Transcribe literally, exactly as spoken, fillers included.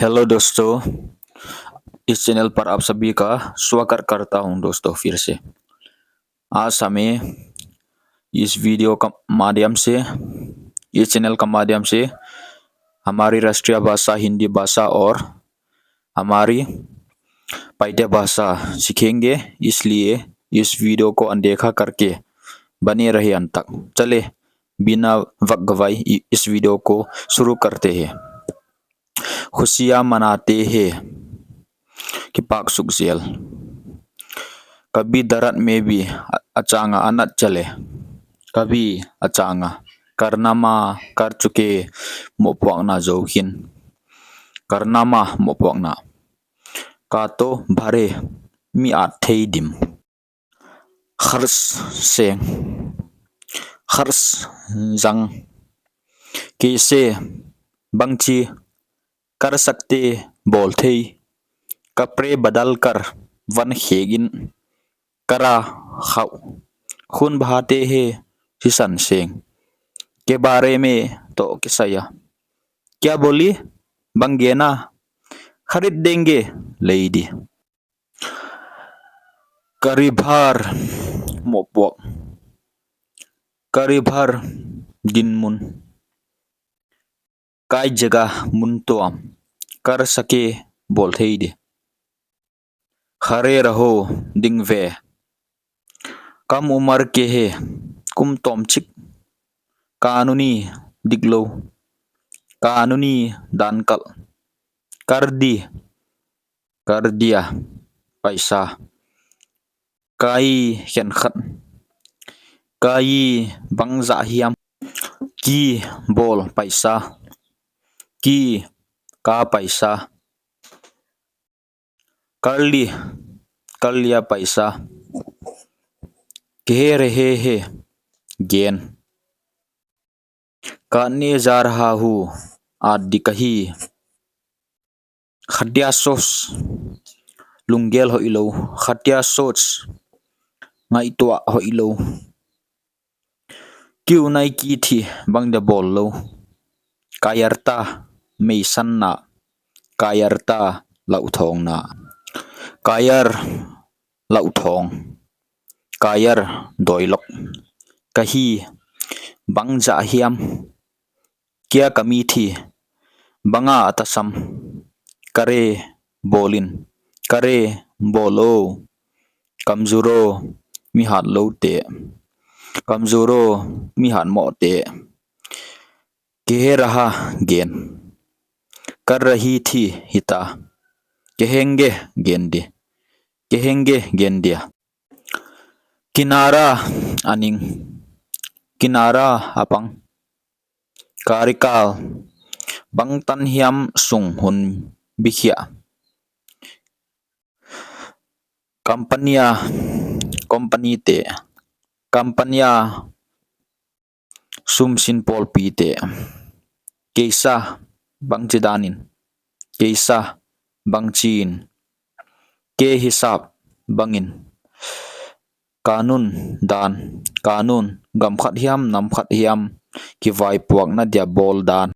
हेलो दोस्तों, इस चैनल पर आप सभी का स्वागत करता हूं दोस्तों फिर से। आज हमें इस वीडियो का माध्यम से, इस चैनल का माध्यम से हमारी राष्ट्रीय भाषा हिंदी भाषा और हमारी पाइते भाषा सीखेंगे, इसलिए इस वीडियो को अनदेखा करके बने रहे अंत तक। चले, बिना वक्त गवाए इ-, इस वीडियो को शुरू करते हैं। खुशियाँ मनाते हैं, kipak suk zel. कभी दर्द में भी अ-, अचांगा अनत चले। कभी अचांगा, करना मा कर चुके, mohpuakna zou khin. करना मा mohpuakna. कांटो भरे, mi at thei dim. खर्च seng, खर्च zang. कैसे, bangchi, कर सकते, bawl thei. कपड़े बदल कर, van khek in. करा, khauh. खून बहाते हैं, sisan seng. के बारे में, toh kisai a. क्या बोली, bang gen a. खरीद देंगे, lei di. करीभर, mohpuak. करीभर, dinmun. काई जगह, mun tuam. कर सके, bawl thei di. खड़े रहो, ding ve. कम उम्र के हैं, kum tawmchik. कानूनी, diklou. कानूनी, dankalh. कर दी, कर दिया, paisa. काई, khenkhat. काई, bang zah hiam. की, bawl, paisa. की, का पैसा. कर ली, कर लिया पैसा. कह रहे हैं, gen. काटने जा रहा हूँ, at di ka hi. Khatia source, lunggel hoihlou. Khatia source, ngaihtuah hoihlou. क्यों नहीं की थी, bang dia bawllou. कायरता, meisanna. कायरता, lauthawngna. कायर, lauthawng. कायर, dawilok. कही, bang zah hiam. क्या कमी थी, bang a tasam. करे, bawl in. करे, bawl ou. कमजोरों, mi hatloute. कमजोरों, mi hatmohte. कह रहा, gen. कर रही थी, hita. कहेंगे, gen di. कहेंगे, gen dia. किनारा, a ning. किनारा, a pang. कार्यकाल, bangtan hiam sung hun bikhia. कंपनियां, company te. कंपनियां, sumsin pawlpite. कैसा, bangchidan in. कैसा, bangchiin. के हिसाब, bangin. कानून, dan. कानून, gam khat hiam, nam khat hiam kivaipuakna dia bawl dan.